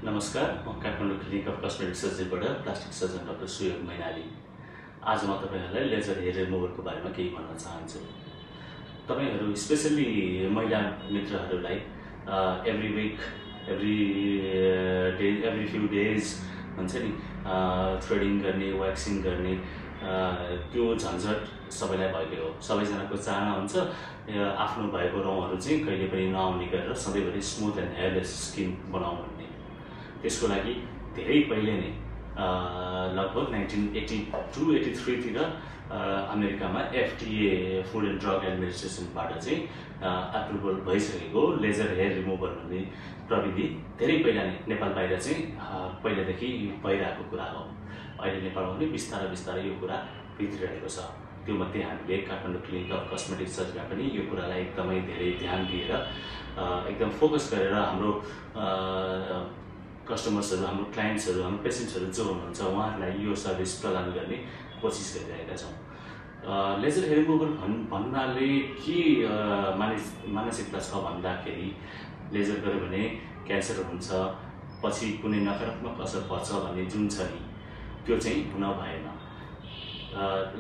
नमस्कार, म Kathmandu clinic of cosmetic सर्जरीबाट plastic surgeon doctor Suyog Mainali. आज म तपाईहरुलाई लेजर हेयर रिमुभलको बारेमा केही भन्न चाहन्छु। तपाईहरु स्पेशली महिला मित्रहरुलाई every week, every few days भन्छ नि थ्रेडिङ गर्ने, वैक्सिङ गर्ने त्यो झन्झट सबैलाई भएकै हो। सबैजनाको चाहना हुन्छ आफ्नो भएको रौँहरु चाहिँ कहिले पनि नआउने गरेर सधैँभरि स्मुथ एन्ड हेयरलेस स्किन बनाउँ भन्ने। त्यसको लागि धेरै पहिले नै लगभग 1982-83 तिर अमेरिकामा FDA फुड एन्ड ड्रग एडमिनिस्ट्रेसनबाट चाहिँ एप्रुभल भइसकेको लेजर हेयर रिमुभल भन्ने प्रविधि धेरै पहिला नै नेपाल बाहिर चाहिँ पहिलादेखि भइरहेको कुरा हो। अहिले नेपालमा पनि बिस्तारै यो कुरा भित्रिरहेको छ। त्यो मध्ये हामीले काठमाडौँ क्लिनिक अफ कस्मेटिक सर्जरीमा पनि यो कुरालाई एकदमै धेरै ध्यान दिएर एकदम फोकस गरेर हाम्रो कस्टमर्सहरु, हाम्रो क्लाइन्ट्सहरु, हाम्रो पेशेन्ट्सहरु जो हुनुहुन्छ उहाँहरूलाई यो सर्भिस प्रदान गर्ने कोसिस गरिरहेका छौँ। लेजर हेयर रिमुभल भन्नाले के मानसिकता छ भन्दाखेरि लेजर गर्यो भने क्यान्सर हुन्छ, पछि कुनै नकारात्मक असर पर्छ भन्ने जुन छ नि त्यो चाहिँ हुन भएन।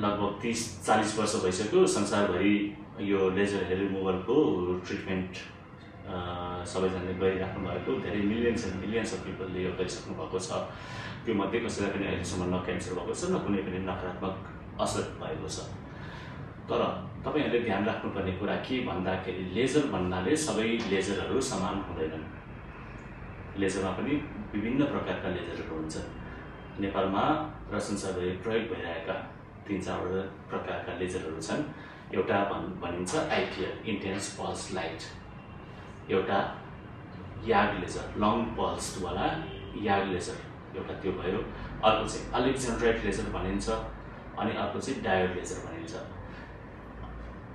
लगभग 30-40 वर्ष भइसक्यो संसारभरि यो लेजर हेयर रिमुभलको ट्रिटमेन्ट सबैजनाले गरिराख्नु भएको, धेरै मिलियन्स एन्ड मिलियन्स अफ पिपलले यो गरिसक्नु भएको छ। त्यो मध्ये कसैलाई पनि अहिलेसम्म न क्यान्सर भएको छ न कुनै पनि नकारात्मक असर भएको छ। तर तपाईहरुले ध्यान राख्नुपर्ने कुरा के भन्दाखेरि लेजर भन्नाले सबै लेजरहरु समान हुँदैनन्। लेजरमा पनि विभिन्न प्रकारका लेजरहरु हुन्छन्। नेपालमा र संसारभरि प्रयोग भइरहेका 3-4 प्रकारका लेजरहरु छन्। एउटा भनिन्छ आइपिएल, इन्टेन्स पल्स लाइट, एउटा याग लेजर, लङ पल्स वाला याग लेजर एउटा त्यो भयो। अर्को चाहिँ अलेक्जेन्ड्राइट लेजर भनिन्छ अनि अर्को चाहिँ डायोड लेजर भनिन्छ।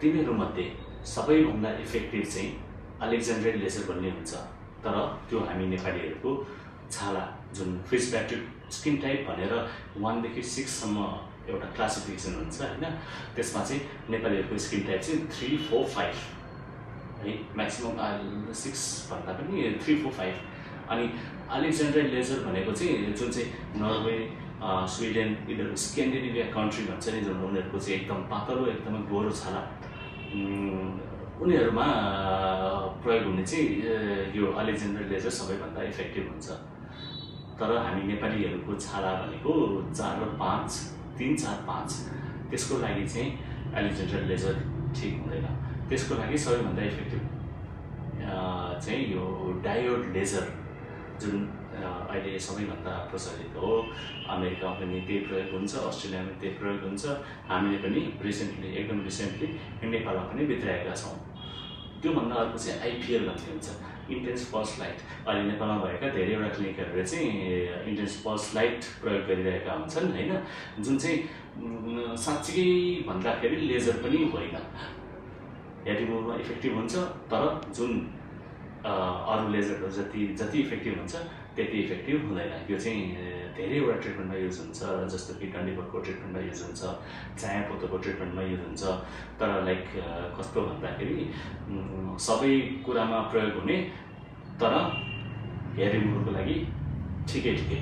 तिनीहरु मध्ये सबैभन्दा इफेक्टिभ चाहिँ अलेक्जेन्ड्राइट लेजर भन्ने हुन्छ। तर त्यो हामी नेपालीहरुको छाला जुन फ्रिजब्याटेड स्किन टाइप भनेर 1 देखि 6 सम्म एउटा क्लासिफिकेसन हुन्छ हैन। त्यसमा चाहिँ नेपालीहरुको स्किन टाइप चाहिँ 3, 4, 5 है, म्याक्सिमम 6 भन्दा पनि 3, 4, 5। अनि अलेक्जेन्ड्राइट लेजर भनेको चाहिँ जुन चाहिँ नर्वे, स्विडेन, यिनीहरु स्क्यान्डिनेभिया कन्ट्री भन्छ नि, जुन उनीहरुको चाहिँ एकदम पातलो एकदमै गोरो छाला उनीहरुमा प्रयोग हुने चाहिँ यो अलेक्जेन्ड्राइट लेजर सबैभन्दा इफेक्टिभ हुन्छ। तर हामी नेपालीहरुको छाला भनेको 4 र 5, 3, 4, 5 त्यसको लागि चाहिँ अलेक्जेन्ड्राइट लेजर ठिक हुँदैन। त्यसको लागि सबैभन्दा इफेक्टिभ चाहिँ यो डायोड लेजर जुन अहिले सबैभन्दा प्रचलित हो। अमेरिकामा पनि त्यही प्रयोग हुन्छ, अस्ट्रेलियामा पनि त्यही प्रयोग हुन्छ। हामीले पनि एकदम रिसेन्टली नेपालमा पनि भित्राएका छौँ। त्यो भन्दा अर्को चाहिँ आइपिएल भन्ने हुन्छ, इन्टेन्स पल्स लाइट। अहिले नेपालमा भएका धेरैवटा क्लिनिकहरूले चाहिँ इन्टेन्स पल्स लाइट प्रयोग गरिरहेका हुन्छन् हैन, जुन चाहिँ साँच्चै भन्दाखेरि लेजर पनि होइन। हेयर रिमुभलमा इफेक्टिभ हुन्छ तर जुन अरू लेजरहरु जति इफेक्टिभ हुन्छ त्यति इफेक्टिभ हुँदैन। यो चाहिँ धेरैवटा ट्रिटमेन्टमा युज हुन्छ, जस्तो कि डन्डीफोरको ट्रिटमेन्टमा युज हुन्छ, चायापोतोको ट्रिटमेन्टमा युज हुन्छ। तर लाइक कस्तो भन्दाखेरि सबै कुरामा प्रयोग हुने तर हेयर रिमुभलको लागि ठिकै।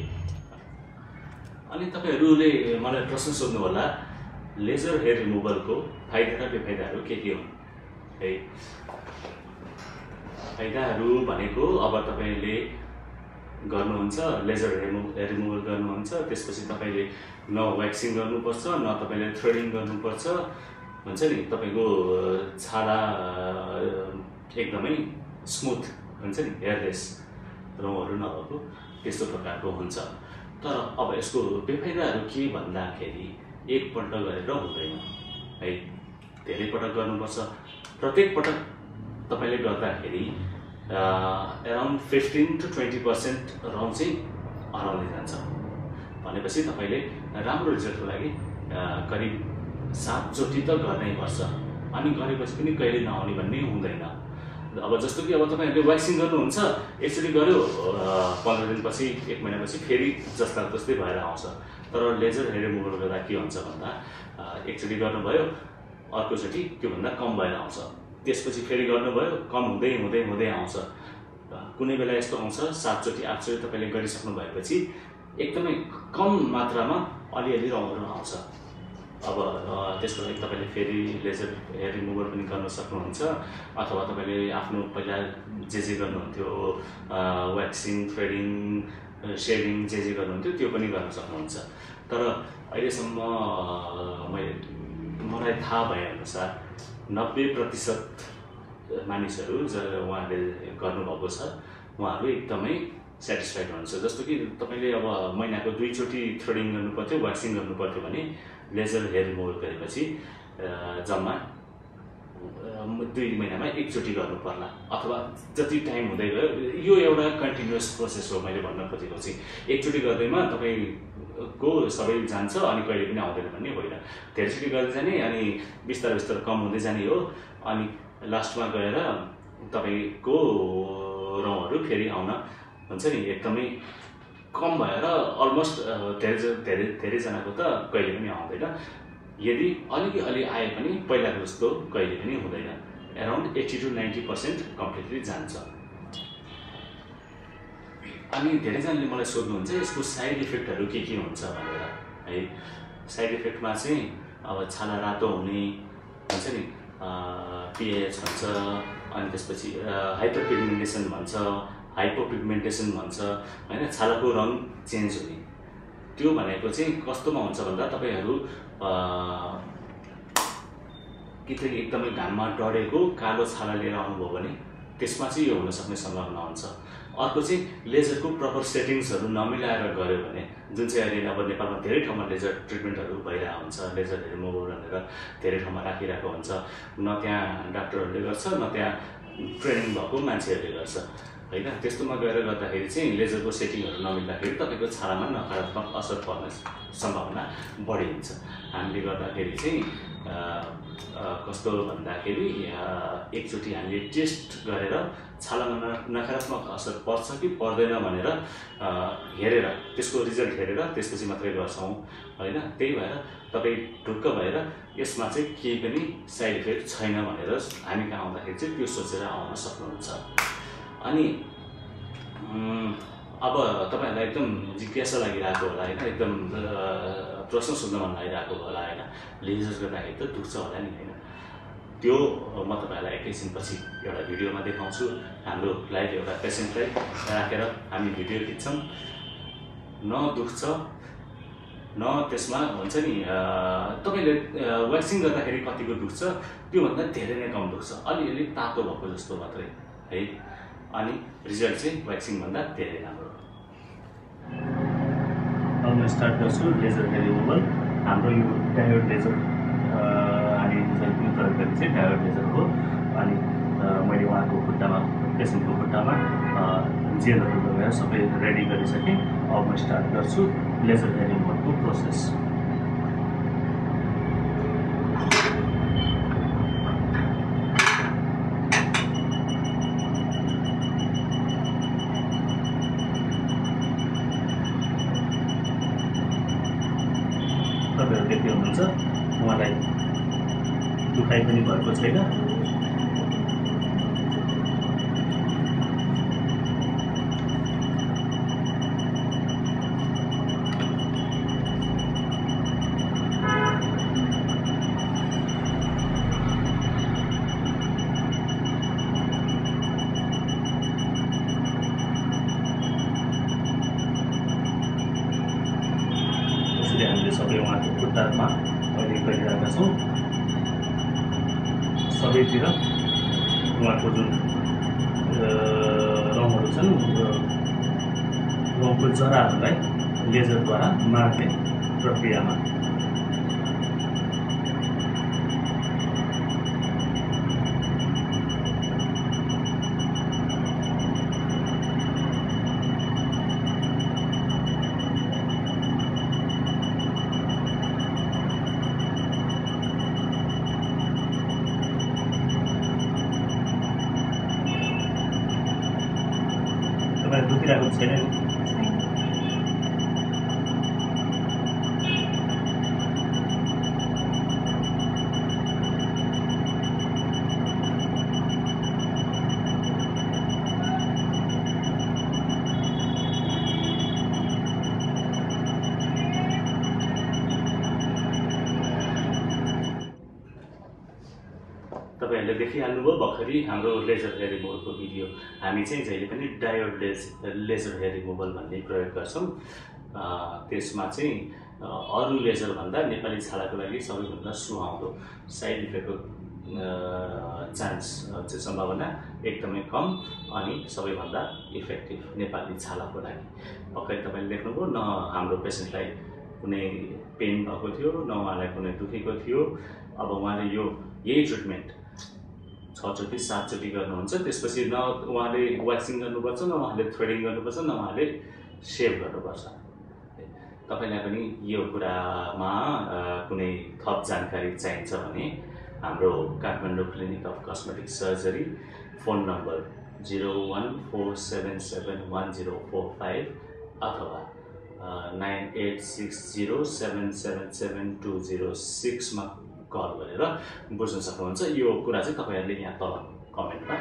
अनि तपाईहरुले मलाई प्रश्न सोध्नु होला लेजर हेयर रिमुभलको फाइदा र बेफाइदाहरू के हुन् है। फाइदाहरू भनेको अब तपाईले गर्नुहुन्छ लेजर हेयर रिमुभल गर्नुहुन्छ, त्यसपछि तपाईले न वैक्सिङ गर्नुपर्छ न तपाईले थ्रेडिङ गर्नुपर्छ भन्छ नि, तपाईको छाला एकदमै स्मुथ हुन्छ नि, हेयरलेस, रौँहरु नभएको त्यस्तो प्रकारको हुन्छ। तर अब यसको बेफाइदाहरू के भन्दाखेरि एकपल्ट गरेर हुँदैन है, धेरै पटक गर्नुपर्छ। प्रत्येक पटक तपाईले गर्दाखेरि अराउन्ड 15 to 20% रौँ चाहिँ हराउँदै जान्छ। भनेपछि तपाईले राम्रो रिजल्टको लागि करिब 7 चोटि त गर्नै पर्छ। अनि गरेपछि पनि कहिले नआउने भन्ने हुँदैन। अब जस्तो कि अब तपाईहरुले वैक्सिङ गर्नुहुन्छ, एकचोटि गर्यो 15 दिनपछि 1 महिनापछि फेरि जस्ता जस्तै भएर आउँछ। तर लेजर हेयर रिमुभल गर्दा के हुन्छ भन्दा एकचोटि गर्नुभयो, अर्कोचोटि त्यो भन्दा कम भएर आउँछ, त्यसपछि फेरि गर्नुभयो, कम हुँदै आउँछ। कुनै बेला यस्तो आउँछ 7 चोटि 8 चोटि तपाईँले गरिसक्नु भएपछि एकदमै कम मात्रामा अलिअलि रङहरू आउँछ। अब त्यसको लागि तपाईँले फेरि लेजर हेयर रिमुभर पनि गर्न सक्नुहुन्छ अथवा तपाईँले आफ्नो पहिला जे गर्नुहुन्थ्यो व्याक्सिङ, थ्रेडिङ, सेडिङ जे गर्नुहुन्थ्यो त्यो पनि गर्न सक्नुहुन्छ। तर अहिलेसम्म मलाई थाहा भएअनुसार 90% मानिसहरू उहाँहरूले गर्नुभएको छ उहाँहरू एकदमै सेटिस्फाइड हुनुहुन्छ। जस्तो कि तपाईँले अब महिनाको 2 चोटि थ्रेडिङ गर्नु पर्थ्यो, व्याक्सिङ गर्नु पर्थ्यो भने लेजर हेयर रिमुभल गरेपछि जम्मा 2 महिनामा 1 चोटि गर्नु पर्ला अथवा जति टाइम हुँदै गयो। यो एउटा कन्टिन्युअस प्रोसेस हो। मैले भन्न खोजेको चाहिँ 1 चोटि गर्दैमा तपाईँको सबै जान्छ अनि कहिले पनि आउँदैन भन्ने होइन। धेरैचोटि गर्दै जाने अनि बिस्तारै बिस्तारै कम हुँदै जाने हो अनि लास्टमा गएर तपाईँको रौँहरू फेरि आउन हुन्छ नि एकदमै कम भएर अलमोस्ट धेरैजनाको त कहिले पनि आउँदैन। यदि अलि आए पनि पहिलाको जस्तो कहिले पनि हुँदैन। एराउन्ड 80 to 90% कम्प्लिटली जान्छ। अनि धेरैजनाले मलाई सोध्नुहुन्छ यसको साइड इफेक्टहरू के हुन्छ भनेर है। साइड इफेक्टमा चाहिँ अब छाला रातो हुने हुन्छ नि, पिएच भन्छ, अनि त्यसपछि हाइपर पिगमेन्टेसन भन्छ, हाइपोपिगमेन्टेसन भन्छ हैन, छालाको रङ चेन्ज हुने। त्यो भनेको चाहिँ कस्तोमा हुन्छ भन्दा तपाईहरु एकदमै घाममा डढेको कालो छाला लिएर आउनुभयो भने त्यसमा चाहिँ यो हुन सक्ने सम्भावना हुन्छ। अर्को चाहिँ लेजरको प्रपर सेटिङ्सहरु नमिलाएर गर्यो भने, जुन चाहिँ अहिले अब नेपालमा धेरै ठाउँमा लेजर ट्रिटमेन्टहरु भइरहेको हुन्छ, लेजर रिमुभल भनेर धेरै ठाउँमा राखिरहेको हुन्छ, न त्यहाँ डाक्टरहरूले गर्छ न त्यहाँ ट्रेनिङ भएको मान्छेहरूले गर्छ हैन। त्यस्तोमा गएर गर्दाखेरि चाहिँ लेजरको सेटिङहरु नमिल्दाखेरि तपाईको छालामा नकारात्मक असर पर्ने सम्भावना बढी हुन्छ। हामीले गर्दाखेरि चाहिँ कस्तो भन्दाखेरि एकचोटी हामीले टेस्ट गरेर छालामा नकारात्मक असर पर्छ कि पर्दैन भनेर हेरेर त्यसको रिजल्ट हेरेर त्यसपछि मात्रै गर्छौं हैन। त्यही भएर तपाई ढुक्क भएर यसमा चाहिँ केही पनि साइड इफेक्ट छैन भनेर हामी कहाँ आउँदाखेरि चाहिँ त्यो सोचेर आउन सक्नुहुन्छ। अनि अब तपाईहरुलाई एकदम जिज्ञासा लागिरहेको होला हैन, एकदम प्रश्न सोध्न मन लागिरहेको होला हैन, लेजर गर्दाखेरि त दुख्छ होला नि हैन। त्यो म तपाईहरुलाई एकैछिनपछि एउटा भिडियोमा देखाउँछु। हाम्रो लाइभ एउटा पेशेन्टलाई राखेर हामी भिडियो खिच्छौं, न दुख्छ न त्यसमा हुन्छ नि तपाईले व्याक्सिङ गर्दाखेरि कतिको दुख्छ त्यो भन्दा धेरै नै कम दुख्छ, अलिअलि तातो भएको जस्तो मात्रै है। अनि रिजल्ट चाहिँ व्याक्सिङ भन्दा धेरै राम्रो। अब म स्टार्ट गर्छु लेजर हेयर रिमुभल। हाम्रो यो डायोड लेजर हामी चाहिँ प्रयोग गर्ने चाहिँ डायोड लेजर हो। अनि मैले उहाँको खुट्टामा, पेसेन्टको खुट्टामा जेलहरू लगाएर सबै रेडी गरिसकेँ। अब म स्टार्ट गर्छु लेजर हेयर रिमुभलको प्रोसेस। तपाईहरु देख्दै हुनुहुन्छ उहाँलाई दुखाइ पनि भएको छैन। हामीले सबै उहाँको खुट्टामा अहिले गरिरहेका छौँ। सबैतिर उहाँको जुन रङहरू छन् रङको जराहरूलाई लेजरद्वारा मार्ने प्रक्रियामा दुखिरहेको छैन नि? तपाईँहरूले देखिहाल्नुभयो भर्खरै हाम्रो लेजर हेयर रिमुभलको भिडियो। हामी चाहिँ जहिले पनि डायोड लेजर हेयर रिमुभल भन्ने प्रयोग गर्छौँ। त्यसमा चाहिँ अरू लेजरभन्दा नेपाली छालाको लागि सबैभन्दा सुहाउँदो, साइड इफेक्टको चान्स चाहिँ सम्भावना एकदमै कम अनि सबैभन्दा इफेक्टिभ नेपाली छालाको लागि। भर्खरै तपाईँले देख्नुभयो, न हाम्रो पेसेन्टलाई कुनै पेन भएको थियो, न उहाँलाई कुनै दुखेको थियो। अब उहाँले यही ट्रिटमेन्ट 6 चोटि 7 चोटि गर्नुहुन्छ। त्यसपछि न उहाँले व्याक्सिङ गर्नुपर्छ, न उहाँले थ्रेडिङ गर्नुपर्छ, न उहाँले सेभ गर्नुपर्छ। तपाईँलाई पनि यो कुरामा कुनै थप जानकारी चाहिन्छ भने हाम्रो Kathmandu clinic of cosmetic surgery, phone number 01477104 अथवा 9860777206 मा कल गरेर बुझ्न सक्नुहुन्छ। यो कुरा चाहिँ तपाईँहरूले यहाँ तल कमेन्टमा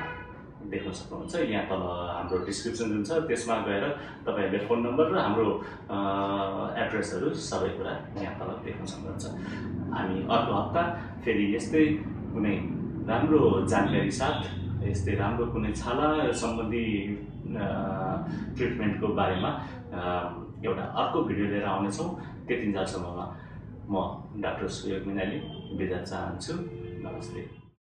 देख्न सक्नुहुन्छ। यहाँ तल हाम्रो डिस्क्रिप्सन जुन छ त्यसमा गएर तपाईँहरूले फोन नम्बर र हाम्रो एड्रेसहरू सबै कुरा यहाँ तल देख्न सक्नुहुन्छ। हामी अर्को हप्ता फेरि यस्तै कुनै राम्रो जानकारी साथ, यस्तै राम्रो कुनै छाला सम्बन्धी ट्रिटमेन्टको बारेमा एउटा अर्को भिडियो लिएर आउनेछौँ। त्यतिन्जेलसम्ममा म डाक्टर सुयोग मैनाली बिदा चाहन्छु। नमस्ते।